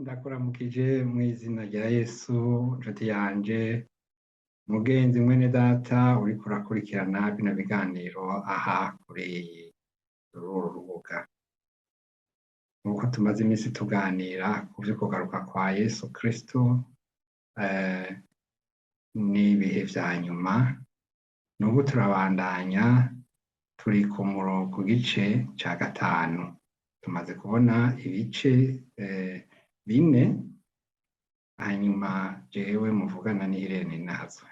Ndakuramukije mw'izina rya Yesu, nshuti yanje, mugenzi mwene data uriko urakurikirana bino biganiro aha kuri uru rubuga. Nkuko tumaze imisi tuganira kuvyo kugaruka kwa Yesu Kristo n'ibihe vya nyuma, nubu turabandanya turi ku gice ca gatanu. Tumaze kubona ibice bine, hanyuma jewe muvugana ni Irene Nazwe.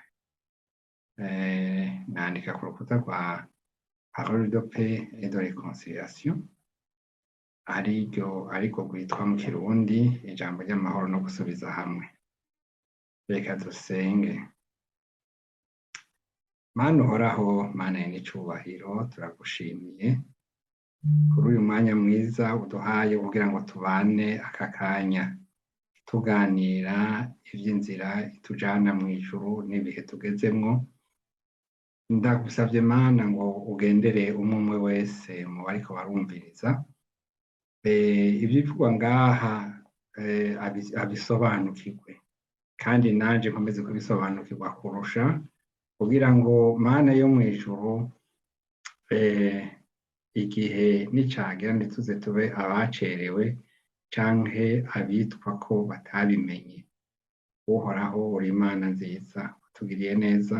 Nandika ku rukuta rwa Parole de Paix et de Réconciliation, ariryo ariko rwitwa mu Kirundi ijambo ry'amahoro no gusubiza hamwe. Reka dusenge. Mana uhoraho, Mana y'icubahiro, turagushimiye kuri uyu mwanya mwiza uduhaye kugira ngo tubane aka kanya tuganira ivy'inzira itujana mw'ijuru n'ibihe tugezemwo. Ndagusavye Mana ngo ugendere umwe umwe wese mu bariko barumviriza, ibivugwa ngaha abisobanukirwe, kandi nanje nkomeze kubisobanukirwa kurusha, kugira ngo Mana yo mw'ijuru, igihe nicagera ntituze tube abacerewe canke abitwa ko batabimenye. Uhoraho, uri Imana nziza, utugiriye neza,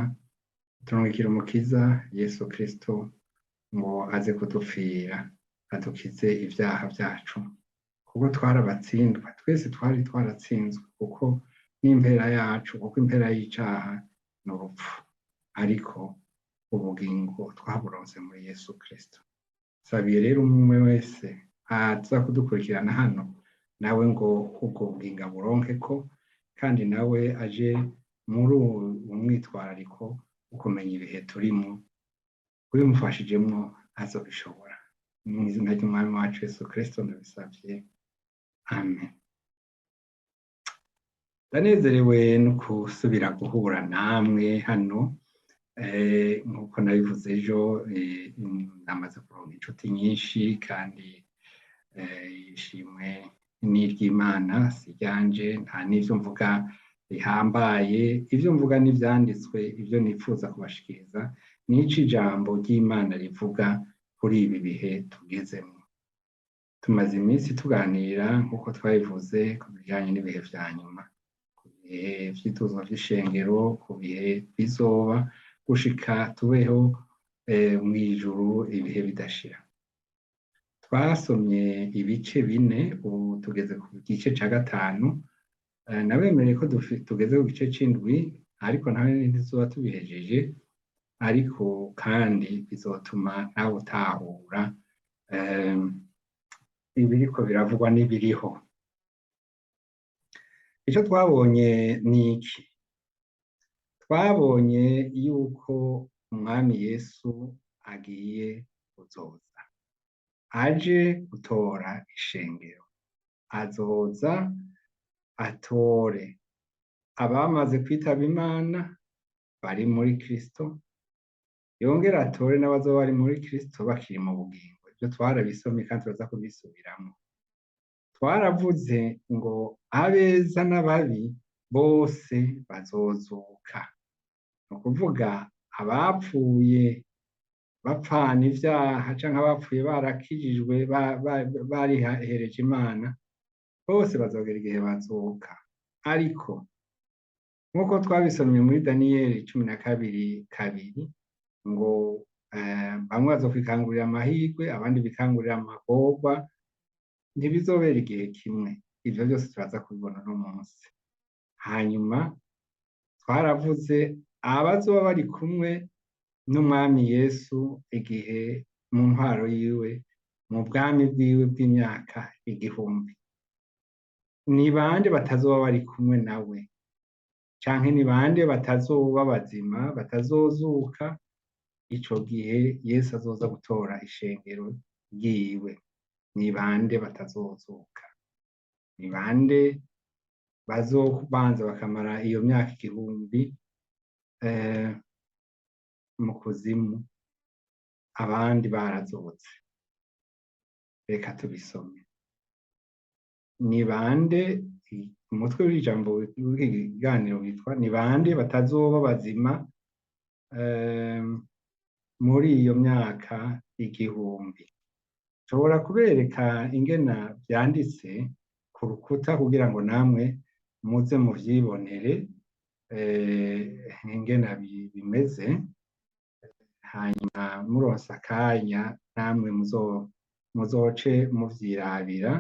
uturungikira umukiza Yesu Kristo ngo aze kudupfira, adukize ivyaha vyacu, kuko twarabatsindwa, twese twari twaratsinzwe, kuko n'impera yacu, kuko impera y'icaha ni urupfu, ariko ubugingo twaburonse muri Yesu Kristo. Sabiye rero umwe wese aza kudukurikirana hano nawe ngo ubwo bugingo aburonkeko, kandi nawe aje muri uwo mwitwarariko wo kumenya ibihe turimwo, ubimufashijemwo azobishobora. Mw'izina ry'Umwami wacu Yesu Kristo ndabisavye, amen. Ndanezerewe no gusubira guhura namwe hano. Nkuko nabivuze ejo, namaze kuronka inshuti nyinshi, kandi ishimwe n'iry'Imana, si iryanje. Nta n'ivyo mvuga bihambaye, ivyo mvuga n'ivyanditswe. Ivyo nipfuza kubashikiriza nico ijambo ry'Imana rivuga kuri ibi bihe tugezemwo. Tumaze iminsi tuganira, nk'uko twabivuze, ku bijanye n'ibihe vya nyuma, ku bihe vy'ituzwa vy'ishengero, ku bihe bizoba gushika tubeho mw'ijuru ibihe bidashira. Twasomye ibice bine, ubu tugeze ku gice ca gatanu. Nabemereye ko tugeze ku gice c'indwi, ariko nawe ntituzoba tubihejeje, ariko kandi bizotuma nawe utahura ibiriko biravugwa n'ibiriho. Ico twabonye ni iki? Twabonye yuko Umwami Yesu agiye kuzoza, aje gutora ishengero. Azoza atore abamaze kwitaba Imana bari muri Kristo, yongere atore n'abazoba bari muri Kristo bakiri mu bugingo. Ivyo twarabisomye kandi turaza kubisubiramwo. Twaravuze ngo abeza n'ababi bose bazozuka, ni ukuvuga abapfuye bapfana ivyaha canke abapfuye barakijijwe, barihereje Imana, bose bazogera igihe bazuka. Ariko nk'uko twabisomye muri Daniyeli 12:2, ngo bamwe bazokwikangurira amahirwe, abandi bikangurira amagorwa, ntibizobera igihe kimwe. Ivyo vyose turaza kubibona uno munsi. Hanyuma twaravuze abazoba bari kumwe n'Umwami Yesu igihe mu ntwaro yiwe, mu bwami bwiwe bw'imyaka 1000. Ni bande batazoba bari kumwe nawe, canke ni bande batazoba bazima, batazozuka ico gihe Yesu azoza gutora ishengero ryiwe? Ni bande batazozuka? Ni bande bazobanza bakamara iyo myaka 1000 mu kuzimu, abandi barazutse? Reka tubisome. Ni bande Umutwe w'ijambo w'ikiganiro witwa "Ni bande batazoba bazima muri iyo myaka 1000?" Nshobora kubereka ingena vyanditse ku rukuta kugira ngo namwe muze muvyibonere ingena bimeze, hanyuma muronse akanya namwe muzoce muvyirabira.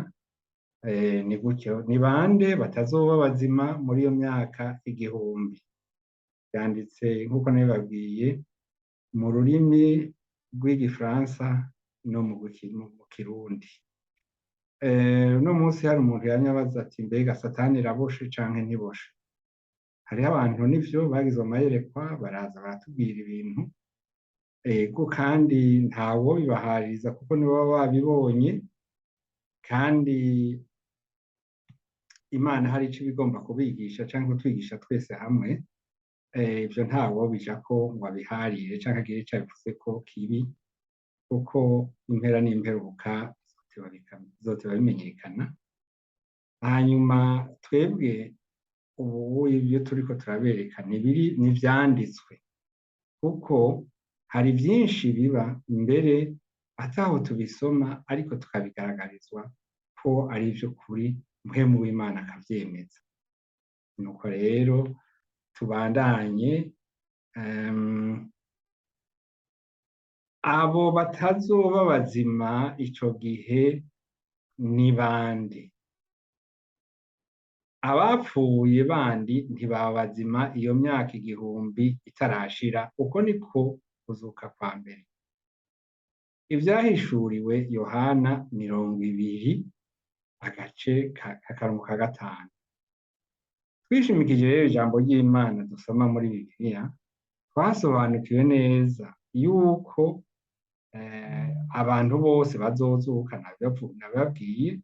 Ni gutyo: ni bande batazoba bazima muri iyo myaka 1000? Byanditse nk'uko nabibabwiye mu rurimi rw'Igifaransa no mu Kirundi. Uno munsi hari umuntu yamye abaza ati: "Mbega Satani iraboshe canke ntiboshe?" Hariho abantu nivyo bagize amayerekwa, baraza baratubwira ibintu, ego, kandi ntawo bibahaririza kuko nibo baba babibonye, kandi Imana hari ico ibigomba kubigisha canke kutwigisha twese hamwe. Ivyo ntawo bijako ngo abiharire canke agire ico abivuze ko kibi, kuko impera n'imperuka bizoteba bimenyekana. Hanyuma twebwe ubu ibyo turiko turabereka nibiri n'ivyanditswe, kuko hari vyinshi biba mbere ataho tubisoma, ariko tukabigaragarizwa ko ari ivy'ukuri, Mpwemu w'Imana akavyemeza. Nuko rero tubandanye. Abo batazoba bazima ico gihe ni bande? Abapfuye bandi ntibaba bazima iyo myaka 1000 itarashira. Uko niko kuzuka kwa mbere. Ivyahishuriwe Yohana 20, agace akarongo ka 5. Twishimikije rero ijambo ry'Imana dusoma muri Bibiliya, twasobanukiwe neza yuko abantu bose bazozuka. Nabibabwiye,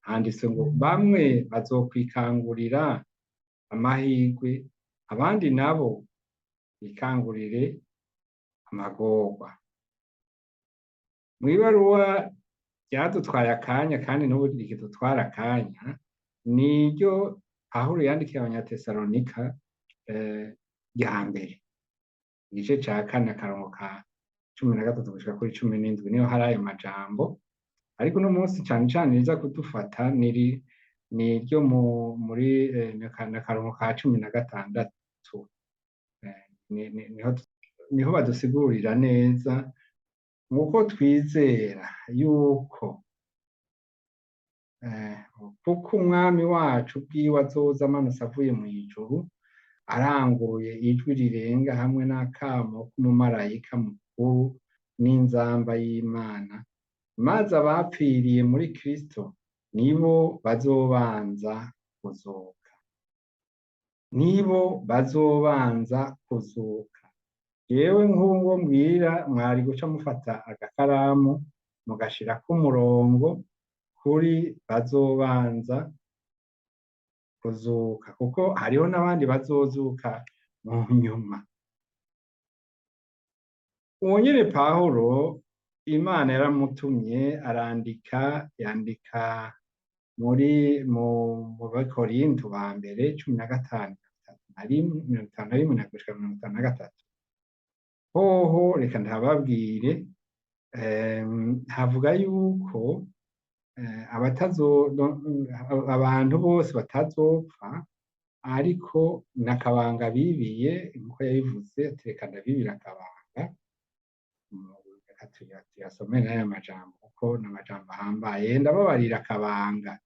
handitse ngo bamwe bazokwikangurira amahirwe, abandi nabo bikangurire amagorwa. Mw'ibaruwa ryadutwaye akanya kandi n'ubu rikidutwara akanya, niryo Pawulo yandikiye Abanyatesalonika rya mbere, igice ca 4, akarongo ka 13 gushika kuri 17, niho hari ayo majambo. Ariko uno munsi cane cane riza kudufata niri niryo muri akarongo ka 16. Niho badusigurira neza nk'uko twizera yuko kuko Umwami wacu ubwiwe azoza amanutse avuye mw'ijuru, aranguruye ijwi rirenga, hamwe n'akamo k'umumarayika mukuru n'inzamba y'Imana, maze abapfiriye muri Kristo nibo bazobanza kuzuka, nibo bazobanza kuzuka. Jewe nk'uwo mbwira, mwari guca mufata agakaramu mugashirako umurongo kuri "bazobanza kuzuka", kuko hariho n'abandi bazozuka mu nyuma. Uwo nyene Pawulo, Imana yaramutumye arandika, yandika muri mu Bakorinto ba mbere 15, 31, 51 na gushika 53. Hoho reka ntababwire, havuga yuko abatazo abantu bose batazopfa, ariko nakabanga bibiye, nkuko yabivuze ati: "Reka ndabibira akabanga." Reka tuyasome n'aya majambo kuko ni amajambo ahambaye. "Ndababarira akabanga: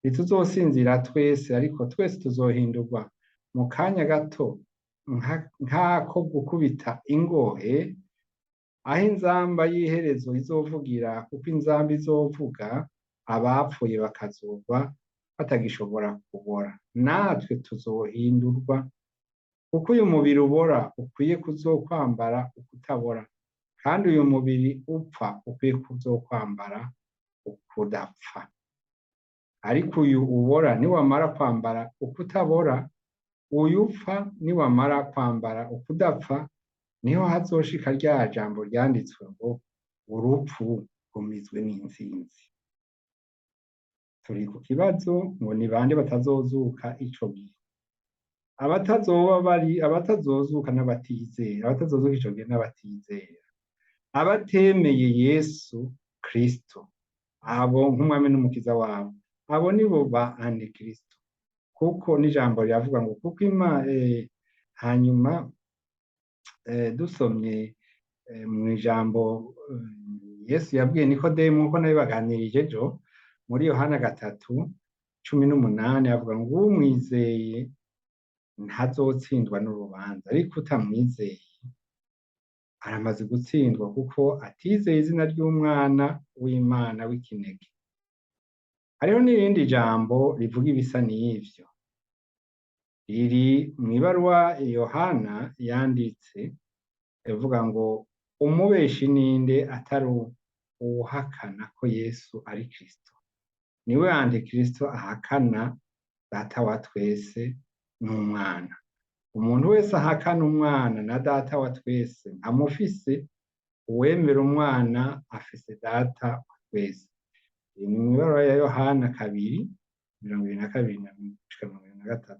ntituzosinzira twese, ariko twese tuzohindurwa mu kanya gato nk'ako gukubita ingohe, aho inzamba y'iherezo izovugira, kuko inzamba izovuga, abapfuye bakazurwa batagishobora kubora, natwe tuzohindurwa. Kuko uyu mubiri ubora ukwiye kuzokwambara ukutabora, kandi uyu mubiri upfa ukwiye kuzokwambara ukudapfa. Ariko uyu ubora niwamara kwambara ukutabora, uyu upfa niwamara kwambara ukudapfa, niho hazoshika rya jambo ryanditswe ngo: 'Urupfu rumizwe n'intsinzi.'" Turi ku kibazo ngo ni bande batazozuka ico gihe. Abatazoba bari abatazozuka n'abatizera, abatazozuka ico gihe n'abatizera, abatemeye Yesu Kristo abo nk'umwami n'umukiza wabo, abo nibo ba antikristo, kuko n'ijambo riravuga ngo kuko hanyuma dusomye mu ijambo Yesu yabwiye Nikodemu, nkuko nabibaganirije ejo, muri Yohana 3:18 avuga ngo umwizeye ntazotsindwa n'urubanza, ariko utamwizeye aramaze gutsindwa kuko atizeye izina ry'umwana w'Imana w'ikinege. Hariho n'irindi jambo rivuga ibisa n'ivyo, riri mw'ibaruwa Yohana yanditse, ivuga ngo umubeshi ninde atari uwuhakana ko Yesu ari Kristo? Niwe antikristo ahakana Data wa twese n'umwana. Umuntu wese ahakana umwana na Data wa twese ntamufise, uwemera umwana afise Data wa twese. Iyi ni mw'ibaruwa ya Yohana 2:22 na gushika 23.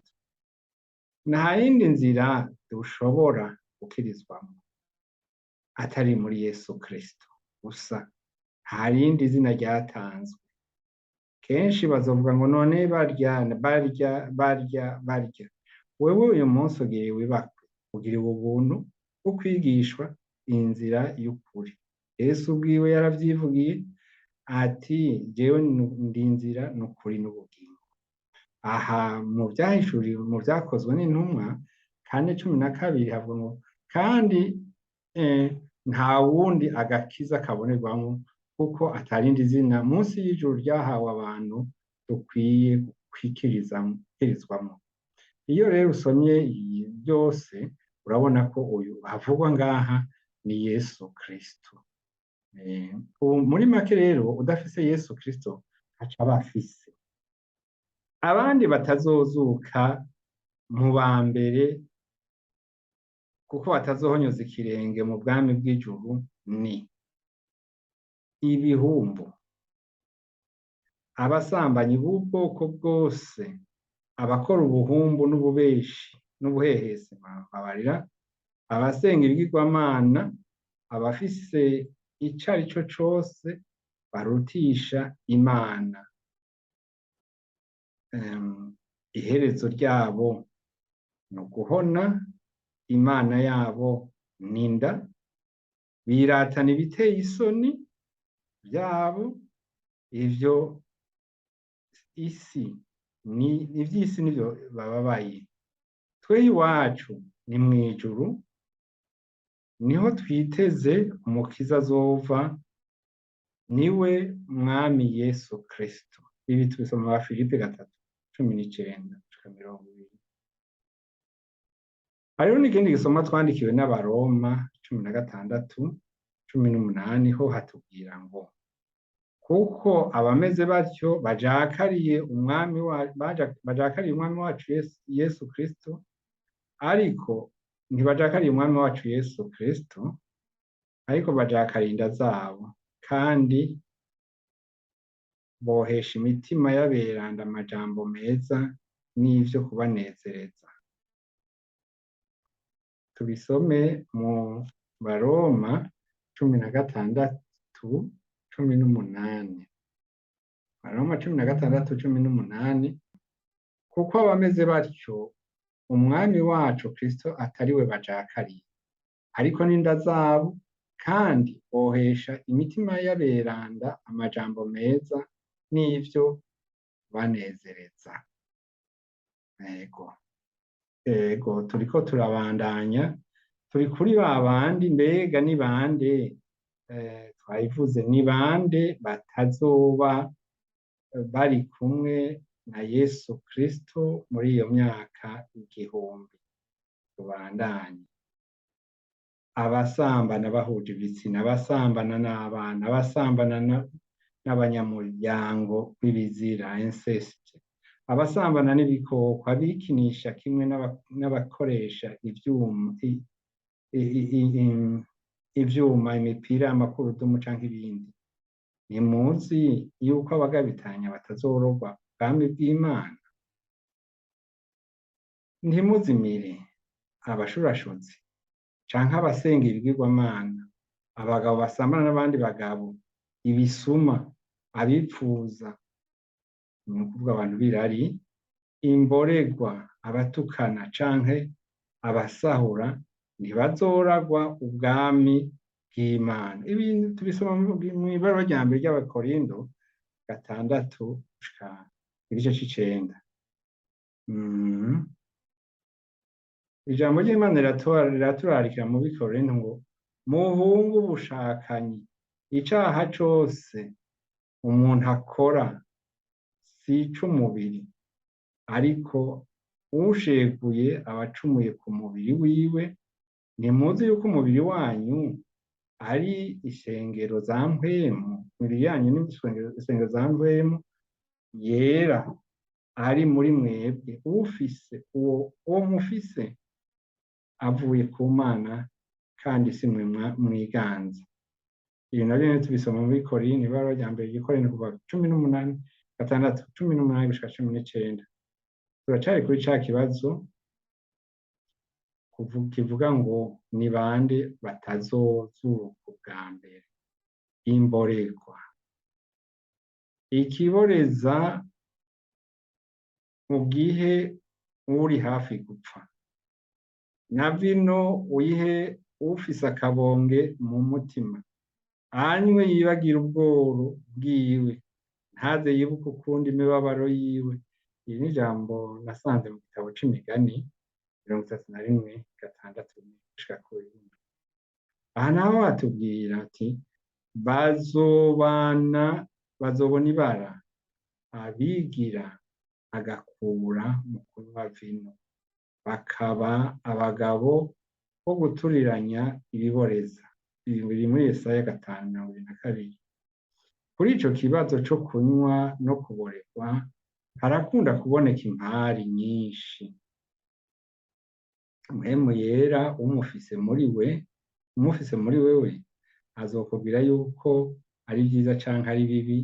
Nta yindi nzira dushobora gukirizwamo atari muri Yesu Kristo gusa. Nta rindi zina ryatanzwe. Kenshi bazovuga ngo none barya barya barya barya. Wewe uyu munsi ugiriwe ibakwe, ugiriwe ubuntu bwo kwigishwa inzira y'ukuri. Yesu ubwiwe yaravyivugiye ati jewe ndi inzira n'ukuri n'ubugingo. Aha mu vyahishuriwe mu vyakozwe n'intumwa 4:12 havuga ngo kandi nta wundi agakiza kabonerwamwo, kuko atarindi zina munsi y'ijuru ryahawe abantu dukwiye kwikirizwamwo. Iyo rero usomye byose urabona ko uyu havugwa ngaha ni Yesu Kristo. Muri make rero udafise Yesu Kristo aca aba afise abandi batazozuka mu ba mbere, kuko batazohonyoza ikirenge mu bwami bw'ijuru ni ibihumbu, abasambanyi b'ubwoko bwose, abakora ubuhumbu n'ububeshi n'ubuhehesi, babarira, abasenga ibigirwamana, abafise ico ari cyo cose barutisha Imana. Iherezo ryabo ni uguhona, Imana yabo n'inda, biratana ibiteye isoni vyabo, ivyo isi ni ivy'isi nivyo bababaye. Twe iwacu ni mw'ijuru, niho twiteze umukiza azova, niwe Mwami Yesu Kristo. Ibi tubisoma mu Filipi 3:19 gushika 20. Hariho n'ikindi gisoma twandikiwe n'Abaroma 16:18, ho hatubwira ngo kuko abameze batyo bajakariye umwami bajakariye umwami wacu Yesu Kristo, ariko ntibajakariye umwami wacu Yesu Kristo, ariko bajakariye inda zabo, kandi bohesha imitima y'aberanda amajambo meza n'ivyo kubanezereza. Tubisome mu Baroma 16:18. Baroma 16:18, kuko abameze batyo umwami wacu Kristo atariwe bajakariye, ariko n'inda zabo, kandi bohesha imitima y'aberanda amajambo meza n'ivyo banezereza. Ego, ego, turiko turabandanya, turi kuri ba bandi. Mbega ni bande? Twabivuze, ni bande batazoba bari kumwe na Yesu Kristo muri iyo myaka 1000? Tubandanye. Abasambana bahuje ibitsina, abasambana n'abana, abasambana n'abanyamuryango b'ibizira, incest, abasambana n'ibikoko, abikinisha kimwe n'abakoresha ivyuma, imipira, amakurudumu canke ibindi. Ntimuzi yuko abagabitanya batazorogwa ubwami bw'Imana? Ntimuzimire abashurashuzi canke abasenga ibigirwamana, abagabo basambana n'abandi bagabo, ibisuma, abipfuza, ni ukuvuga abantu b'irari, imboregwa, abatukana canke abasahura, ntibazoragwa ubwami bw'Imana. Ibi tubisoma mw'ibaruwa rya mbere ry'Abakorindo 6 gushika igice c'9. Ijambo ry'Imana riraturarikira mu Bikorinto ngo muhunge ubushakanyi, icaha cose umuntu akora si ic'umubiri, ariko usheguye aba acumuye ku mubiri wiwe. Ntimuzi yuko umubiri wanyu ari ishengero za mpwemu, imibiri yanyu ni ishengero za mpwemu yera ari muri mwebwe, ufise uwo mufise avuye ku Mana, kandi si mwe mwiganza. Ibi navyo nyene tubisoma muri Korinto, ibaruwa rya mbere ry'Ikorinto kuva 18 6 18 gushika 19. Turacari kuri ca kibazo kivuga ngo ni bande batazozuka ubwa mbere? Imboregwa. Ikiboreza ugihe uri hafi gupfa, na vino uyihe ufise akabonge mu mutima, anywe yibagira ubworo bwiwe, ntaze yibuke ukundi imibabaro yiwe. Iri ni ijambo nasanze mu gitabo c'Imigani 31 6 gushika ku 7. Aha naho batubwira ati bazobana, bazobona ibara abigira agakura mu kunywa vino, bakaba abagabo bo guturiranya ibiboreza. Ibi biri muri Yesaya 5 22. Kuri ico kibazo co kunywa no kuboregwa harakunda kuboneka impari nyinshi. Mpwemu Yera umufise muri we, umufise muri wewe, azokubwira yuko ari vyiza canke ari bibi,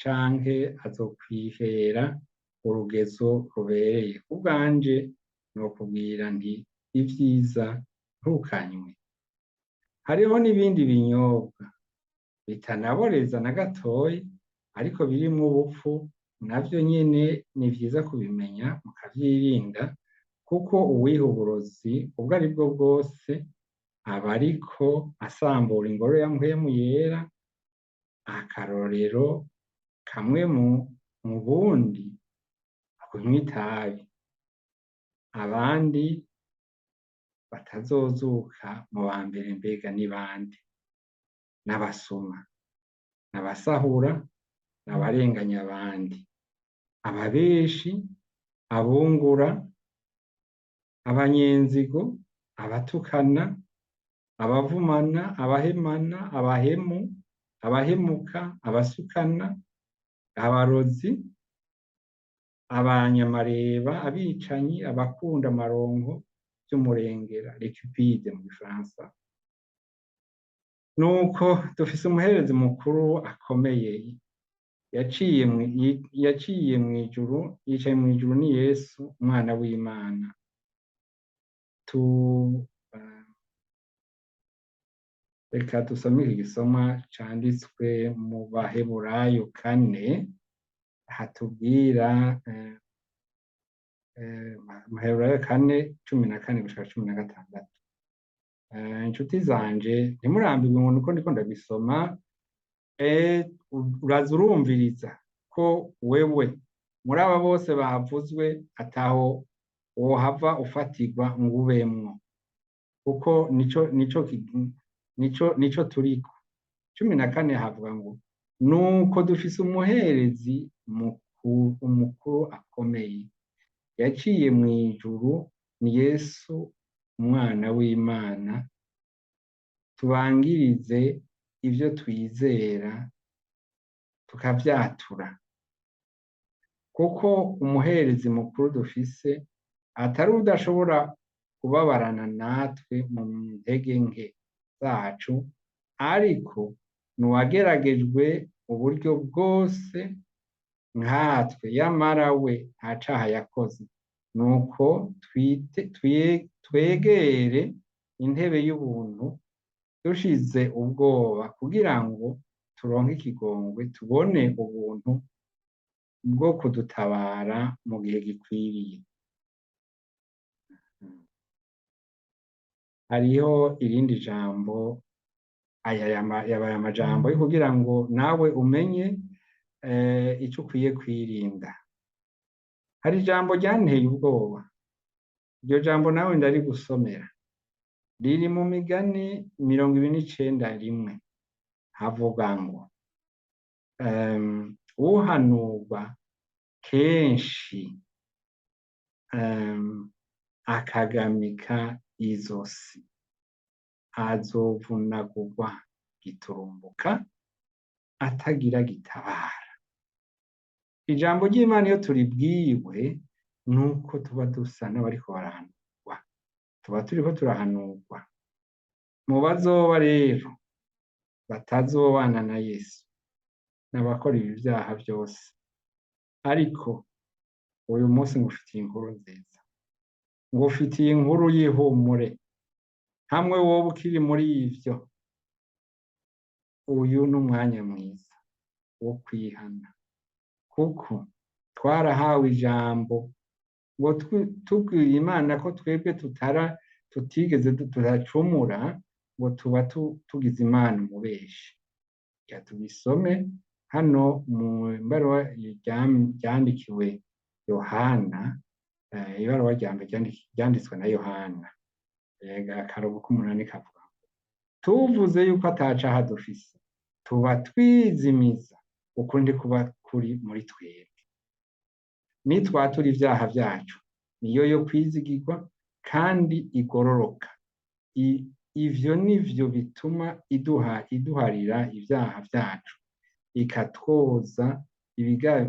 canke azokwihera urugezo rubereye. Kubwanje nokubwira nti ivyiza ntukanywe. Hariho n'ibindi binyobwa bitanaboreza na gatoyi, ariko birimwo ubupfu, navyo nyene ni vyiza kubimenya mukavyirinda, kuko uwiha uburozi ubwo ari bwo bwose aba ariko asambura ingoro ya Mpwemu Yera. Akarorero kamwe mu bundi, kunywa itabi. Abandi batazozuka mu ba mbere mbega ni bande? N'abasuma, n'abasahura, n'abarenganya abandi, ababeshi, abungura, abanyenzigo, abatukana, abavumana, abahemana, abahemu, abahemuka, abasukana, abarozi, abanyamareba, abicanyi, abakunda amaronko vy'umurengera, les cupides mu gifaransa. Nuko dufise umuherezi mukuru akomeye yaciye mw'ijuru, yicaye mw'ijuru, ni Yesu umwana w'Imana. Reka dusome iki gisomwa canditswe mu Baheburayo 4, hatubwira Baheburayo 4 14 gushika 16. Inshuti zanje, ntimurambirwe ngo nuko ndiko ndabisoma, uraza urumviriza ko wewe muri aba bose bavuzwe ataho wohava ufatirwa ngo ubemwo, kuko nico turiko. 14 havuga ngo nuko dufise umuherezi umukuru akomeye yaciye mw'ijuru, ni Yesu umwana w'Imana, tubangirize ivyo twizera tukavyatura, kuko umuherezi mukuru dufise atari udashobora kubabarana natwe mu ntege nke zacu, ariko nuwageragejwe mu buryo bwose nkatwe, yamara we nta caha yakoze. Nuko twegere intebe y'ubuntu dushize ubwoba, kugira ngo turonke ikigongwe, tubone ubuntu bwo kudutabara mu gihe gikwiriye. Hariho irindi jambo, aya yabaye amajambo yo kugira ngo nawe umenye ico ukwiye kwirinda. Hari ijambo ryanteye ubwoba, iryo jambo nawe ndarigusomera, riri mu Migani 29:1, havuga ngo uhanurwa kenshi akagamika izosi azovunagurwa giturumbuka atagira gitabara. Ijambo ry'Imana iyo turibwiwe nuko tuba dusa n'abariko barahanurwa, tuba turiko turahanurwa. Mu bazoba rero batazobana na Yesu n'abakora ibi vyaha vyose, ariko uyu munsi ngufitiye inkuru nziza, ngufitiye inkuru y'ihumure. Hamwe wowe ukiri muri ivyo, uyu n'umwanya mwiza wo kwihana, kuko twarahawe ijambo ngo tubwiye Imana ko twebwe tutigeze tudacumura, ngo tuba tugize Imana umubeshi. Reka tubisome hano mu ibaruwa ryandikiwe Yohana, ibaruwa rya mbere ryanditswe na Yohana, akarongo k'umunani kavuga tuvuze yuko atacaha dufise, tuba twizimiza, ukundi kuba kuri muri twebwe. Nitwatura ivyaha vyacu, niyo yo kwizigirwa kandi igororoka. Ivyo nivyo bituma iduharira ivyaha vyacu, ikatwoza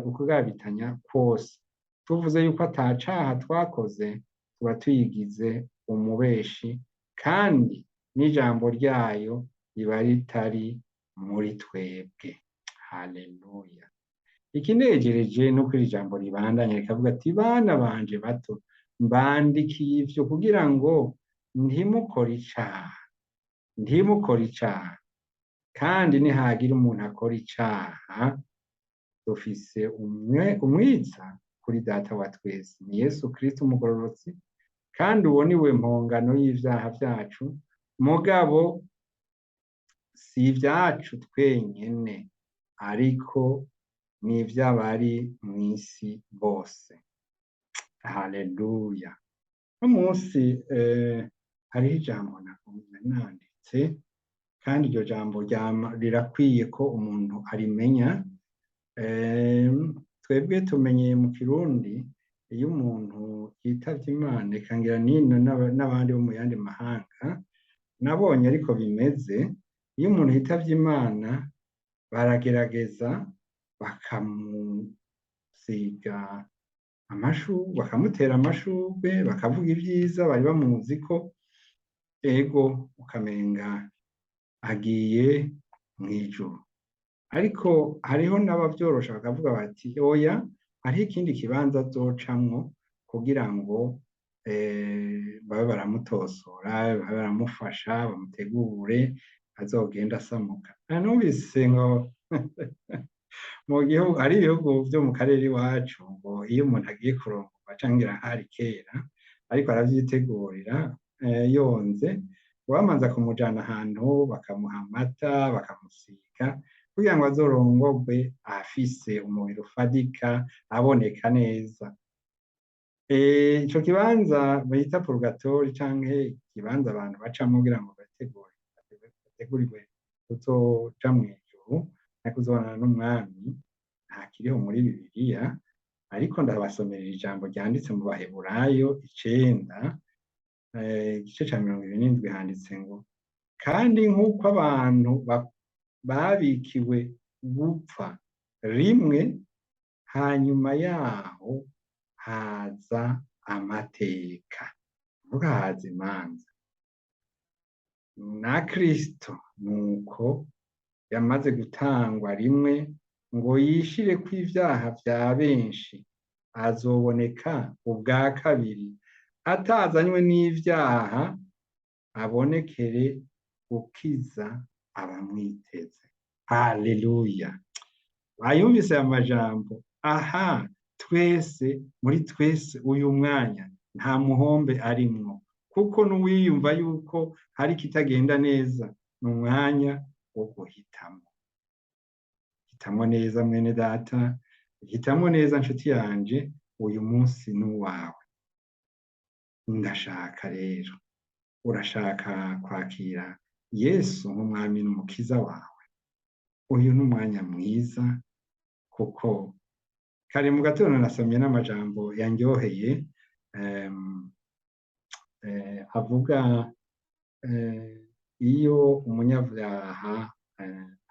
ukugabitanya kwose. Tuvuze yuko atacaha twakoze, tuba tuyigize umubeshi, kandi n'ijambo ryayo riba ritari muri twebwe. Haleluya! Ikinejereje nuko iri jambo ribandanya rikavuga ati: bana banje bato, mbandikiye ivyo kugira ngo ntimukore icaha, ntimukore icaha. Kandi nihagira umuntu akora icaha, dufise umwitsa kuri Data wa twese, ni Yesu Kristo umugororotsi, kandi uwo ni we mpongano y'ivyaha vyacu, mugabo si ivyacu twenyene, ariko n'ivy'abari mw'isi bose. Haleluya! No munsi hariho ijambo nanditse, kandi iryo jambo rirakwiye ko umuntu arimenya. Twebwe tumenyeye mu Kirundi, iyo umuntu yitavye Imana, eka ngira nino n'abandi bo mu yandi mahanga nabonye ariko bimeze, iyo umuntu yitavye Imana baragerageza bakamusiga amashurwe, bakamutera amashurwe, bakavuga ivyiza bari bamuzi ko, ego ukamenga agiye mw'ijuru. Ariko hariho n'abavyorosha bakavuga bati oya, hariho ikindi kibanza azocamwo kugira ngo babe baramutosora, babe baramufasha, bamutegure azogenda asamuka. Numvise ngo mu gihugu hari ibihugu vyo mu karere iwacu, ngo iyo umuntu agiye kurongorwa canke hari kera ariko aravyitegurira, yonze, bamanza kumujana ahantu bakamuha amata, bakamusiga kugira ngo azorongorwe afise umubiri ufadika, aboneka neza. Ico kibanza bita purgatori, canke ikibanza abantu bacamwo kugira ngo bategurirwe kuzoja mw'ijuru no kuzobonana n'umwami, nta kiriho muri Bibiliya, ariko ndabasomerera ijambo ryanditse mu Baheburayo 9, igice ca 27, handitse ngo: kandi nk'uko abantu babikiwe gupfa rimwe, hanyuma yaho haza amateka, kuvuga haza imanza, na Kristo nuko Yamaze gutangwa rimwe ngo yishire ko ivyaha vya benshi, azoboneka ubwa kabiri atazanywe n'ivyaha, abonekere gukiza abamwiteze. Haleluya! Bayumvise aya majambo? Aha twese, muri twese, uyu mwanya nta muhombe arimwo, kuko n'uwiyumva yuko hari ikitagenda neza, ni umwanya wo guhitamo. Hitamo neza, mwene data, hitamo neza, nshuti yanje, uyu munsi ni uwawe. Ndashaka rero, urashaka kwakira Yesu nk'umwami n'umukiza wawe? Uyu ni umwanya mwiza, kuko kare mu gatondo nasomye n'amajambo yanryoheye avuga iyo umunyabyaha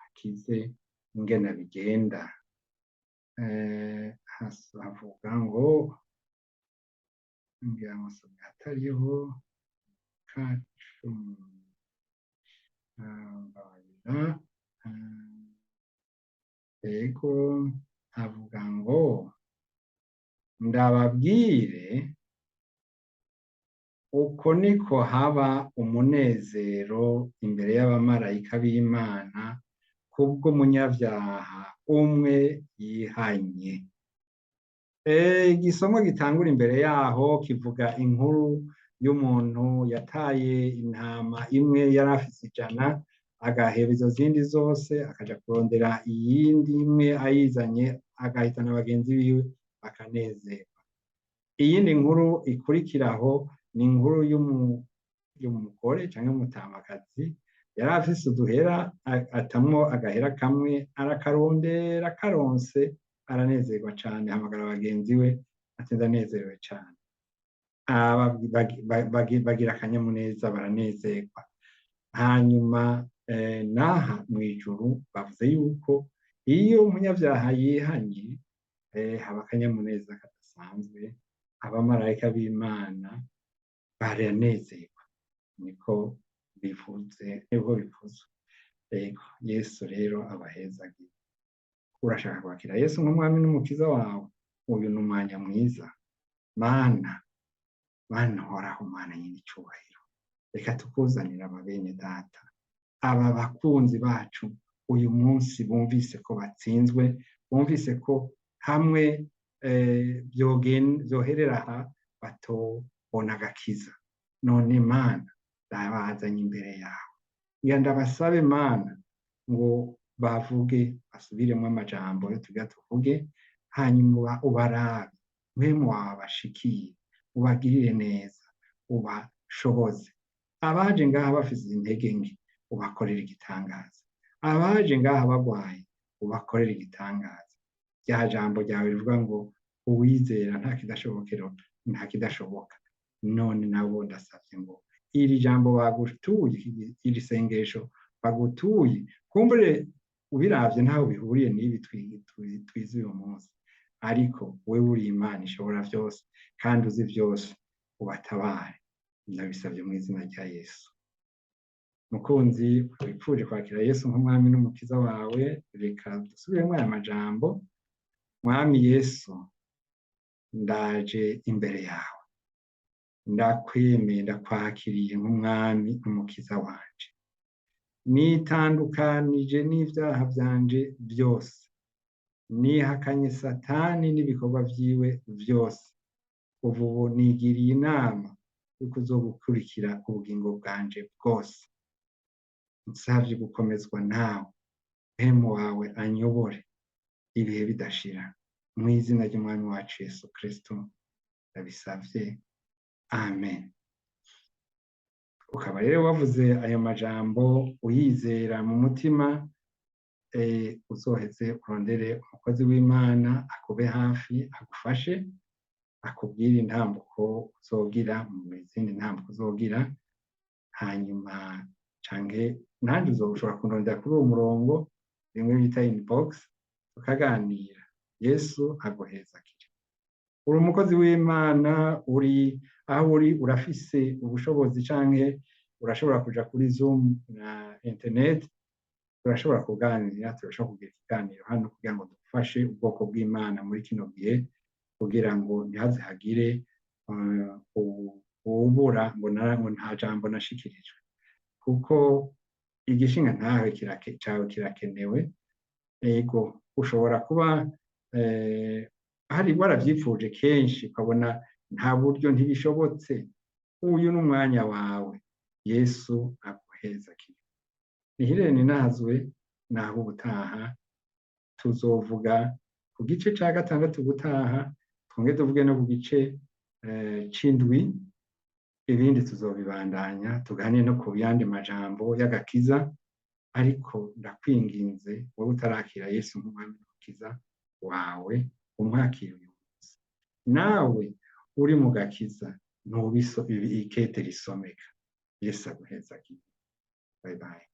akize ingene bigenda. Havuga ngo, ngira ngo nsomye hatariho kacumi, mbabarira. Ego, havuga ngo: "Ndababwire, uko niko haba umunezero imbere y'abamarayika b'Imana kubw'umunyabyaha umwe yihanye." Igisomwa gitangura imbere yaho kivuga inkuru y'umuntu yataye intama imwe yari afise 100, agaheba izo zindi zose akaja kurondera iyindi imwe, ayizanye agahitana bagenzi biwe bakanezerwa. Iyindi nkuru ikurikiraho ni inkuru y'umugore canke y'umutamakazi yari afise uduhera, atamwo agahera kamwe, arakarondera, karonse aranezerwa cane, ahamagara bagenzi we ati: "Ndanezerewe cane." Bagira akanyamuneza, baranezerwa. Hanyuma n'aha mw'ijuru bavuze yuko iyo umunyabyaha yihanye haba akanyamuneza kadasanzwe, abamarayika b'Imana baranezerwa, niko bivuze, niko bivuze. Ego, Yesu rero abahezagiye. Urashaka kwakira Yesu nk'umwami n'umukiza wawe? Uyu ni umwanya mwiza. Mana, Mana uhoraho, Mana nyine icyubahiro, reka tukuzanira aba bene data, aba bakunzi bacu, uyu munsi bumvise ko batsinzwe, bumvise ko hamwe byoherera aha batobona agakiza. None Mana, ndabazanye imbere yawe, ngira ndabasabe Mana ngo bavuge, basubiremo amajambo yo tugira tuvuge, hanyuma ubarabe, mpwemu wawe abashikiye, ubagirire neza, ubashoboze. Abaje ngaha bafise intege nke, ubakorere igitangaza. Abaje ngaha bagwaye, ubakorere igitangaza. Rya jambo ryawe rivuga ngo uwizera nta kidashobokero, nta kidashoboka. None nabo ndasavye ngo iri jambo bagutuye, iri sengesho bagutuye, kumbure ubiravye ntaho bihuriye n'ibi twize uyu munsi, ariko wewe uri Imana ishobora vyose kandi uzi vyose, ubatabare. Ndabisavye mu izina rya Yesu. Mukunzi wipfuje kwakira Yesu nk'umwami n'umukiza wawe, reka dusubiremo aya majambo: Mwami Yesu, ndaje imbere yawe, ndakwemeye, ndakwakiriye nk'umwami n'umukiza wanje. Nitandukanije n'ivyaha vyanje vyose, nihakanye Satani n'ibikorwa vyiwe vyose. Kuva ubu nigiriye inama yo kuzogukurikira ubugingo bwanje bwose. Nsavye gukomezwa nawe, mpwemu wawe anyobore ibihe bidashira. Mu izina ry'umwami wacu Yesu Kristo ndabisavye, amen. Ukaba rero wavuze ayo majambo uyizera mu mutima, uzoheze urondere umukozi w'Imana akube hafi, agufashe, akubwire intambuko uzogira, mu izindi ntambuko uzogira. Hanyuma canke nanjye uzoshobora kundondera kuri uwo murongo rimwe bita inbox, tukaganira. Yesu aguhezagire. Uri umukozi w'Imana, uri aho uri, urafise ubushobozi canke urashobora kuja kuri Zoom na internet. Turashobora kuganira, turashobora kugira ikiganiro hano kugira ngo dufashe ubwoko bw'Imana muri kino gihe, kugira ngo ntihaze hagire uwubura ngo nta jambo nashikirijwe, kuko igishinga ntawe cawe kirakenewe. Ego, ushobora kuba hari waravyipfuje kenshi, ukabona nta buryo, ntibishobotse. Uyu ni umwanya wawe. Yesu aguhezagire. Nihirene nazwe naho ubutaha tuzovuga ku gice ca gatandatu, gutaha twonge tuvuge no ku gice c'indwi. Ibindi tuzobibandanya, tuganire no ku yandi majambo y'agakiza. Ariko ndakwinginze, wowe utarakira Yesu nk'umwami n'umukiza wawe, umwakira uyu munsi. Nawe uri mu gakiza, ntubiso ikete risomeka. Yesu aguhezagire. Bye bye.